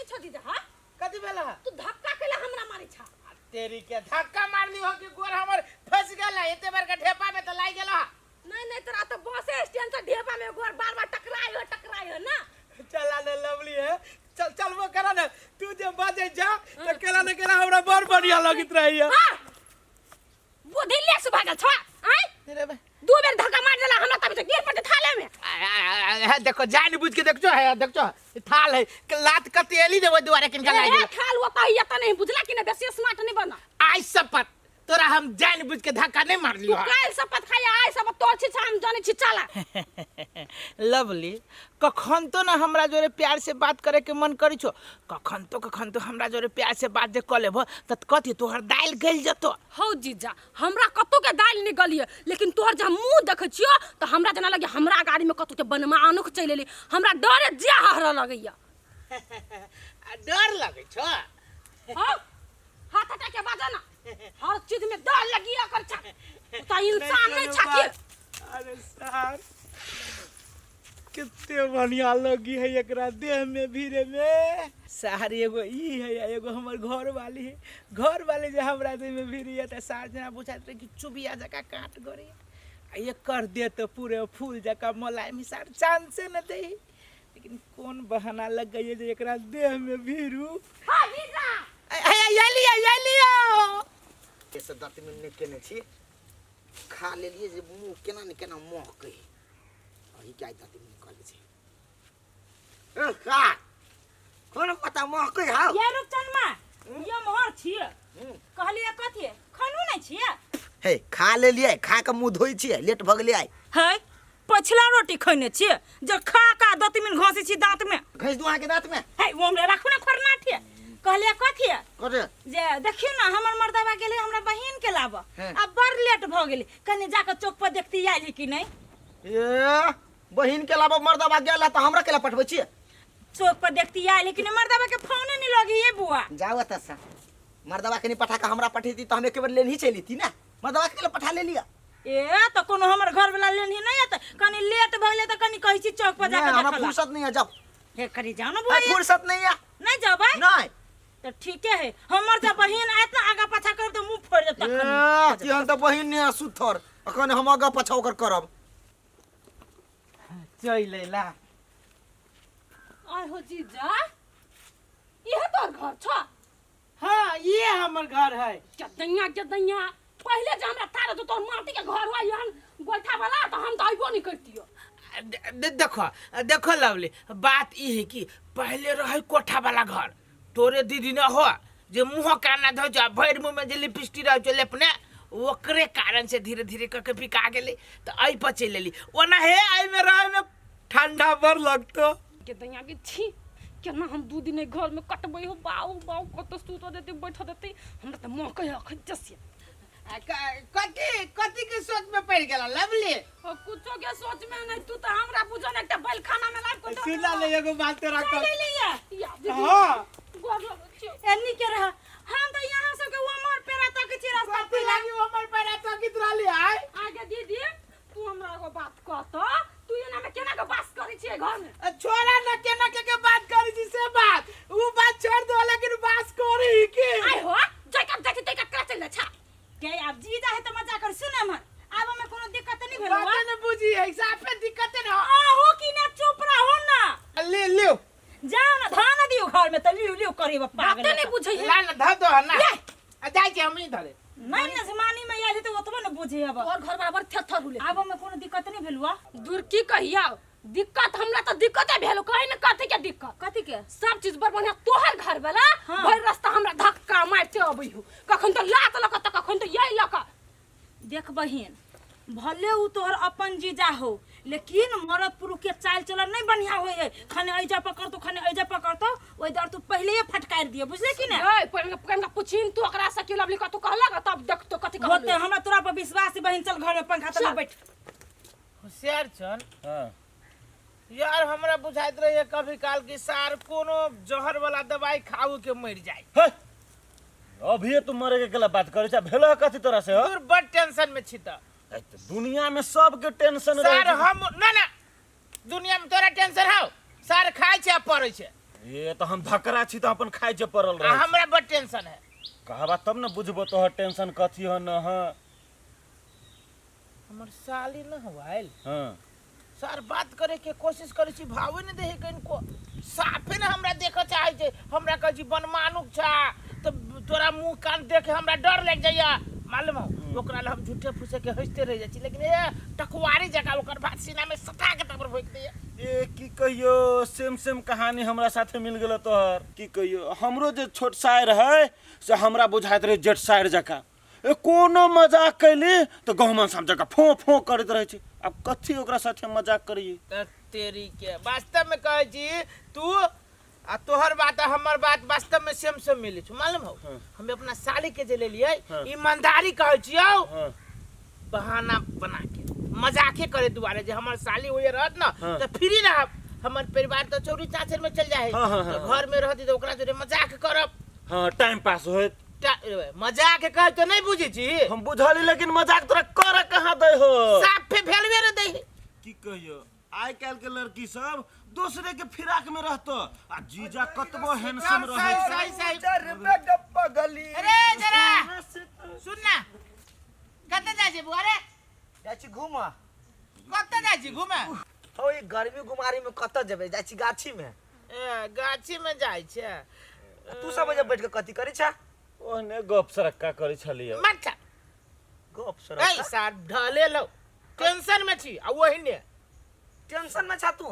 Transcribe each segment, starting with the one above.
छौ जीजा हां? कथी भेल है? तू धक्का केला हमरा मारै छा? तेरी के धक्का मारली हो कि गोर हमर फंस गेल है, एते बड़का ढेपा में तो लागि गेल है। नहीं नहीं, तोरा तो बसे स्टैंड से ढेपा में गोर बार बार टकराई हो, टकराई हो ना। चला ने लवली है, चल चलबो करा ने, तू जे बजे जा तो केला ने केला हमरा बड़ बढ़िया लगत रही है। हां, बुद्धि ले से भागल छा आय? रे बे। दू बेर धक्का मार देला हमरा तभी तो गिर पड़ते थाले में। आ, आ, आ, देखो जान बुझ के देखो है, देखो थाल है के लात कते एली देबो दुआरे किनका ए, लागि गेल। थाल ओता ही एता नहीं बुझला कि ना, बेसी स्मार्ट नहीं बना। आई शपथ तोरा हम जान बुझ के धक्का नहीं मारलियो। तू काल शपथ खाया, आई शपथ तोर छी, हम जाने छी चला। लवली, कखन तो ना हमरा जोरे प्यार से बात करे के मन करी छो, कखन तो हमरा जोरे प्यार से बात जे क लेबो त कथी तोहर दाइल गइल जतो। हौ जीजा, हमरा कतौ के दाइल नहीं गलिए, लेकिन तोहर जे मुंह देखै छियो त हमरा जेना लगे हमरा गाड़ी में कतौ के बनमा अनोख चलि एलै, हमरा डरे जे हहरऽ लगैया। आ डर लगै छो? हौ, हाथ हटा के बाजा ना, हर चीज में डर लगिया कर छा, तो इंसान नहीं छा की। अरे सार कितने बढ़िया लगी है एकरा देह में भीरे में। सार एगो ई है आ एगो हमर घर वाली है, घर वाली जे हमरा देह में भीरी है त सार जना बुझाइत रहे कि चुबिया जका काट गरी, आ एकर देह तो पूरे फूल जका मोलायम है, सार चांसे न दे, लेकिन कोन बहाना लग गई है जे एकरा देह में भीरू। हां जीजा। ए लिया, ए लिया। से दतमिन नहि केने छी, खा लेलियै जे मुँह केना ने केना महकै अही के आइ दतमिन कऽ लै छै। ए, खा कोन पता महकै हौ। ये रूपचनमा, ये मोहर छियै, कहलियै कथी खानो नहि छियै? हे खा लेलियै, खा कऽ मुँह धोइ छियै, लेट भऽ गेलै आइ। है पछिला रोटी खैने छियै जे खा का दतमिन घसै छी दाँत में। घसि दू अहाँके दाँत में। है ओ हमरा राखू ने खरनाठी। कहलियै कथी? कथी? जे देखियौ ने हमर मर्दबा गेलै हमरा बहिन के लाबऽ, हैं। आ बड़ लेट भऽ गेलै, कनि जाकऽ चौक पर देखती आयल कि नहि। ए बहिन के लाबऽ मर्दबा गेल तऽ हमरा केला पठबै छियै? चौक पर देखती आयल कि नहि, मर्दबा के फोने नहि लगी ये बुआ। जाउ एतऽ से, मर्दबा के नहि पठा कऽ हमरा पठेती तऽ हम एक बेर लेनही चलि अयती ने, मर्दबा के केला पठा लेलियै? ए तऽ कोनो हमर घर वाला लेनही नहि एतै, कनि लेट भऽ गेलै तऽ कनि कहै छी चौक पर जाकऽ नहि, हमरा देखऽ ला। फुर्सत नहीं है, जाओ। हे कनि जाउ ने बुआ। अरे, फुर्सत नहीं है। नहि जेबै? नहीं। तऽ ठीके है, हमर जब बहिन आयत ने आगा पाछा करब तऽ मुँह फोड़ि देब तखन। ए, केहन तऽ बहिन नहि है सुथर, अखन हम आगा पाछा ओकर करब। चलि अयला। आय हो जीजा, इहे तोहर घर छौ? हाँ, ये हमर घर है। जदैया जदैया पहले जे हमरा तारे तो तोहर माटी के घर हुआ यहन गोइठा वाला तो हम तो अइबो नहीं करतियो। देखो देखो लवली, बात ई है कि पहले रहे कोठा वाला घर, तोरे दीदी न हो जे मुँह काना धो जा भरि मुँह में जे लिपस्टिक रहे छौ लेपने, ओकरे कारण से धीरे धीरे करके बिका गेलै तऽ एहि पर चलि एली। ओना हे एहि में रहे में ठंडा बड़ लगतो। के दैया के छी, केना हम 2 दिन एहि घर में कटबै हो, बाऊ बाऊ कतौ सुतऽ देतै बैठऽ देतै, हमरा तऽ महकै है अखन जसिया। आ, कथी कथी के सोच में पड़ गेला लवली? ओ कुछो के सोच में नहीं, तू तो हमरा बुझो ना एकटा बैलखाना में लाइब के सुना ले एगो बात तोरा चल कह। ले ले। या दीदी। हाँ। गोर लगै छियौ। एन्नी के रह, हम तो यहाँ सबके उमर पेरा तक छी रास्ता कथी लागी उमर पेरा तक रहली आय? आगे दीदी, तू हमरा एगो बात कह त, तू एना में केना के बास करै छियै घर में? अ, छोड़ा ना, केना के के बात करै छी से बात, उ बात छोड़ दो, लेकिन बास करी के आय हो जैकब देखी तैकब करा चल छा। के आब जी जा है त मजा कर सुन हमर, आब हमें कोनो दिक्कत नहीं भेल बात न बुझी है, साफे दिक्कत न। आहू की ना चुप रहो ना। ले लियो। जाओ ना धान दियो घर में त लियो लियो करी पागल। बाते नहीं बुझै है। ला ना धर दो ना। ले। आ जाय छी हम ही धरे। नहीं ना जमानी में आयल त ओतबो न बुझे अब। और घर बराबर थेथर हुले। आब में कोनो दिक्कत नहीं भेलुआ? दूर की कहिया दिक्कत, हमरा त दिक्कते भेल, कहि न कथी के दिक्कत? कथी के? सब चीज बड़ बढ़िया, तोहर घर वाला हाँ। भरि रास्ता हमरा धक्का मारते अबै हो, कखन तो लात लक त कखन तो यही लक। देख बहिन, भले उ तोहर अपन जीजा हो, लेकिन मरद पुरुष के चाल चलन नहीं बढ़िया होय है, खने ऐजा पकड़तो खने ऐजा पकड़तो, ओइ दर तू पहले ही फटकार दिए, बुझले कि ना? ए पहले पहले पूछिन तू ओकरा से की लवली कतू कहलक तब देखतो कथी कहलक। होते हमरा तोरा पर विश्वास है बहिन, चल घर में पंखा तले चल। बैठ। होशियार छन हाँ। यार, हमरा बुझाइत रहे कभी काल कि सार कोनो जहर वाला दवाई खाऊ के मर जाए। हे, अभी तू मरे के केला बात करे छा, भेलो है कथी तोरा से हो? दूर बड़ टेंशन में छी त। ऐ त दुनिया में सबके टेंशन रहे सार छै। हम ना ना दुनिया में तोरा टेंशन हौ, सार खाय छै आ पड़ै छै। ये तऽ हम धकरा छी तऽ अपन खाइ जे पड़ल आ रहै छी। हमरा बड़ टेंशन है। कहबा तब ने बुझबो तोहर टेंशन कथी ह न। हाँ। हमर साली न हवाइल। हाँ। सर बात करे के कोशिश करे छी, भावे ने देहे कनको, साफे ने हमरा देखे चाहे छै। हमरा कहै छी बनमानुक छा तो तोरा मुंह कान देख के हमरा डर लग जाइया, मालूम हो? ओकरा ला हम झूठे फूसे के हंसते रह जाइ छी, लेकिन ए टकवारी जगह ओकर बात सीना में सटा के तबर भोक दैया। ए की कहियो, सेम सेम कहानी हमरा साथे मिल गेल तोहर। की कहियो, हमरो जे छोट सायर है से हमरा बुझाइत रहे जेठ सायर जकाँ। ए कोनो मजाक कैली तऽ गहुमन साम जकाँ फों फों करैत रहै छै। आब कथी ओकरा साथे मजाक करियै? त तेरी के वास्तव में कहै छी तू आ तोहर बात आ हमर बात वास्तव में सेम सेम मिलै छौ, मालूम हो? हाँ। हम अपना साली के जे लेलियै, हाँ। ईमानदारी कहै छियौ, हाँ। बहाना बना के मजाके करे दुआरे जे हमर साली होइए रहत ना, हाँ। तऽ फ्री रहब, हमर परिवार तऽ चौरी चाचर में चल जाए, हाँ, हाँ, हाँ, तऽ घर में रहती तऽ ओकरा जोरे मजाक करब। हाँ, टाइम पास होत। मजाक कह तो नहीं बुझे छी। हम बुझली, लेकिन मजाक तोरा कर कहाँ दै हो? साफे भेलवे रे दै। की कहियो, आइ काल्हि के लड़की सब दूसरे के फिराक में रहतो आ जीजा कतबो हैंडसम रहे। सही सही। पगली। अरे जरा सुन ना, कतऽ जाइ छी बुआ रे? जाइ छी घूमऽ। कतऽ जाइ छी घूमे? हो, ई गर्मी गुमारी में कतऽ जेबै, जाइ छी गाछी में। ए, गाछी में जाइ छै। तू सब एजे बैठ के कथी करै छा? ओहने गप सरक्का करै छलियै। मत खा। गप ए सरक्का? सार ढले लो, टेंशन में छी आ ओहिने। टेंशन में छा तू?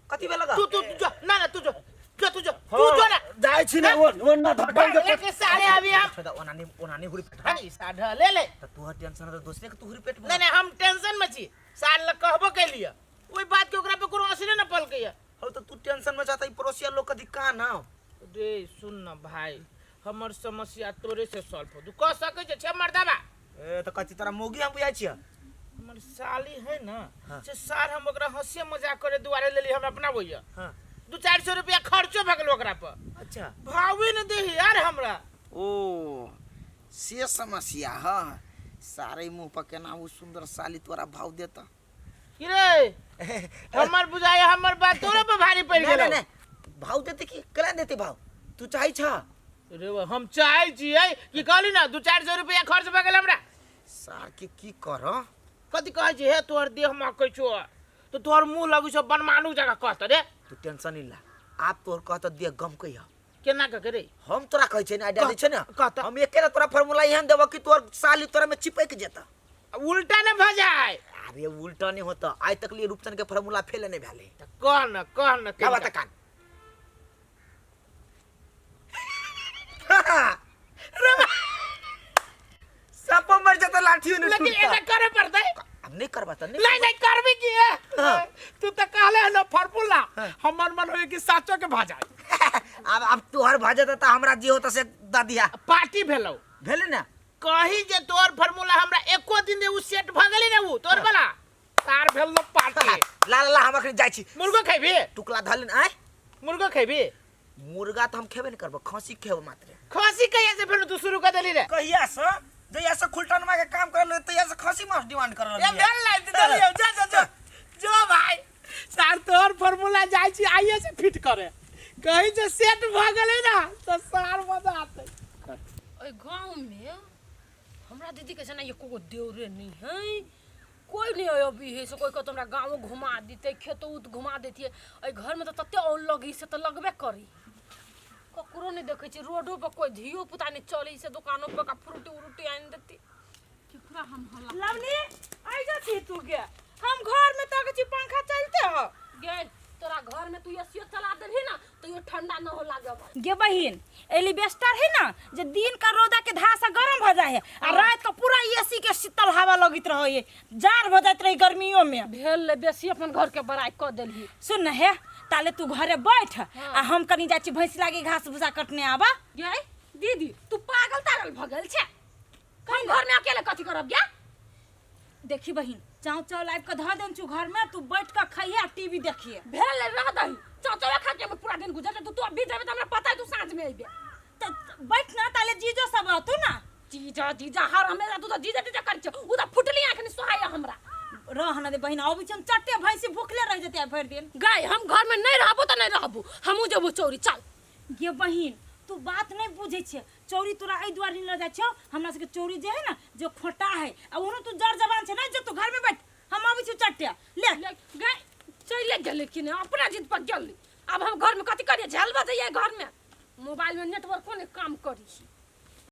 कथी भेल तू तू जो ना ना, तू जो जो, तू जो, तू जो ना। जाइ छी ना, ओ ना धकल के एक सारे अभी हम छोड़, ओना नहीं, ओना नहीं हुरी पेट। अरे सार ढले ले। त तोहर टेंशन त दोसरे के तू हुरी पेट। नहीं नहीं, हम टेंशन में छी, सार ल कहबो कैलिए ओई बात के ओकरा पे कोनो असरे न पलकै। हो, त तू टेंशन में छा त ई पड़ोसिया लोग कथी का ना? रे सुन न भाई, हमर समस्या तोरे से सॉल्व हो, तू कह सकै छे छे मर्दाबा। ए त कथी तोरा मौगी हम बुझाइ छियै? हमर साली है ना, हाँ। से सार हम ओकरा हंसी मजाक करे दुआरे लेली हम अपना भैया। हाँ। 200-400 रुपया खर्चो भऽ गेल ओकरा पर। अच्छा। भावे न दे यार हमरा। ओ से समस्या ह, सारे मुंह पर केना उ सुंदर साली तोरा भाव देता? की रे, हमर बुझाय हमर बात तोरे पर भारी पड़ि नहीं गेल। नहीं, भाव देते की केना देते भाव, तू चाहै छ? रे हम चाहै छियै कि कहली ना 200-400 रुपया खर्च भऽ गेल हमरा। सार के की कर? कथी कहै छी हे, तोहर देह महकै छौ तो तोहर मुंह लगै छौ बनमानुक जकाँ कहत रे। तू टेंशन नहीं ला, आप तोहर कहत देह गमकै ह। केना कह रे? हम तोरा कहै छियै ने, आइडिया दै छियै ने। कह त। हम एके तोरा फार्मूला एहन देबऽ कि तोहर साली तोरा में चिपक जेता। उल्टा न भऽ जाय? अरे उल्टा नहीं होता, आइ तक लिए रूपचंद के फार्मूला फेल नहीं भेलै। त कह न, कह न। का बात कान सप मर जाता लाठी ने। लेकिन ऐसा करे पड़तै। अब नहीं करबा त नहीं। नहीं नहीं, करबी की है? हाँ। तू तो कहले हन फार्मूला, हाँ। हमर मन होय कि साचो के भऽ जाय। अब तोहर भऽ जेतै त हमरा जे होता से द दिया। पार्टी भेलौ। भेलै ने? कही जे तोहर फार्मूला हमरा एको दिन उ सेट भऽ गेलै ने, उ तोहर वाला तार भेल लो पार्टी। ला ला ला, हम अखनी जाइ छी। मुर्गो खेबी? टुकला धलिन आय। मुर्गो खेबी? मुर्गा त हम खेबे नहीं करबो, खसी खेबो मात्र। खसी कहिया से फेर तू शुरू कर देली रे? कहिया से? जहिया से खुलटनमा के काम करल तहिया से खसी मांस डिमांड करल। ए भेल लाइट देलियो, जा जा जा जो भाई सार, तोहर फार्मूला जाइ छी आइए से फिट करे, कहीं जे सेट भ गेलै ना त सार मजा आते। ओहि गाँवमे हमरा दीदीके जेना एको गो देवरे नहि है, कोइ नहि है अभी है से कोइ कहतौ हमरा गाँवो घुमा दितै, खेतो उत घुमा दैतियै। एहि घरमे तऽ तते औल लगी से तऽ लगबे करी, ककरो नहि देखै छियै रोडो पर, कोइ धियो पुता नहि चलै से दोकानो पर का फ्रूटी उरूटी आनि देतै, केकरा हम हल्ला। लवनी आई जा छी तू गे, हम घर में तक छी, पंखा चलते हो। गे तोरा घर में तू एसियो चला देलही ना तो ठंडा न हो लागे। गे बहिन, एलिबेस्टर है ना जे दिन का रौदा के धार से गरम हो जाए है आ रात का पूरा एसी के शीतल हवा लगैत रहे है, जाड़ हो जाइत रहे गर्मियों में। भेल ले बेसी अपन घर के बड़ाई क देलही। सुन न हे, ताले तू घरे बैठ आ हम कनी जाइ छी भैंस लागी घास भूसा कटने आबा। गे दीदी, तू पागल तागल भ गेल छे? हम घर में अकेले कथी करब गे? देखी बहिन, चाव चाव लाइब के धऽ देन छु घर में, तू बैठ के खइहे आ टीवी देखिए। भेल रह दही, चाव चाव खा के हम पूरा दिन गुजर जेतौ। तू अभी जेबे त हमरा पता है तू साँझ में अइबे। त बैठ ना, ताले जीजो सब रहतौ ना। जीजा जीजा हर हमेशा तू त जीजा जीजा करै छौ, उ त फुटली आँख नि सोहाय हमरा। रह न दे बहिन, अबै छी हम चट्टे। भैंसी भूखले रह जेतै आइ भरि दिन। गाय, हम घर में नहीं रहबो त नहीं रहबो, हमहूँ जेबो चौरी, चल। गे बहिन, तू बात नहीं बुझै छै। चौरी तोरा एहि दुआरे नहीं लऽ जाइ छौ, हमरा सबके चौरी जे है ना जे खोटा है, आ ओनो तू जर जवान छै, नहीं जेतौ। घर में बैठ, हम अबै छी चट्टे ले। ले, गाय चले गेलै कि नहीं, अपना जिद पर गेलै। अब हम घर में कथी करिए? झेलबा जाइए घर में, मोबाइल में नेटवर्क कोने काम करी।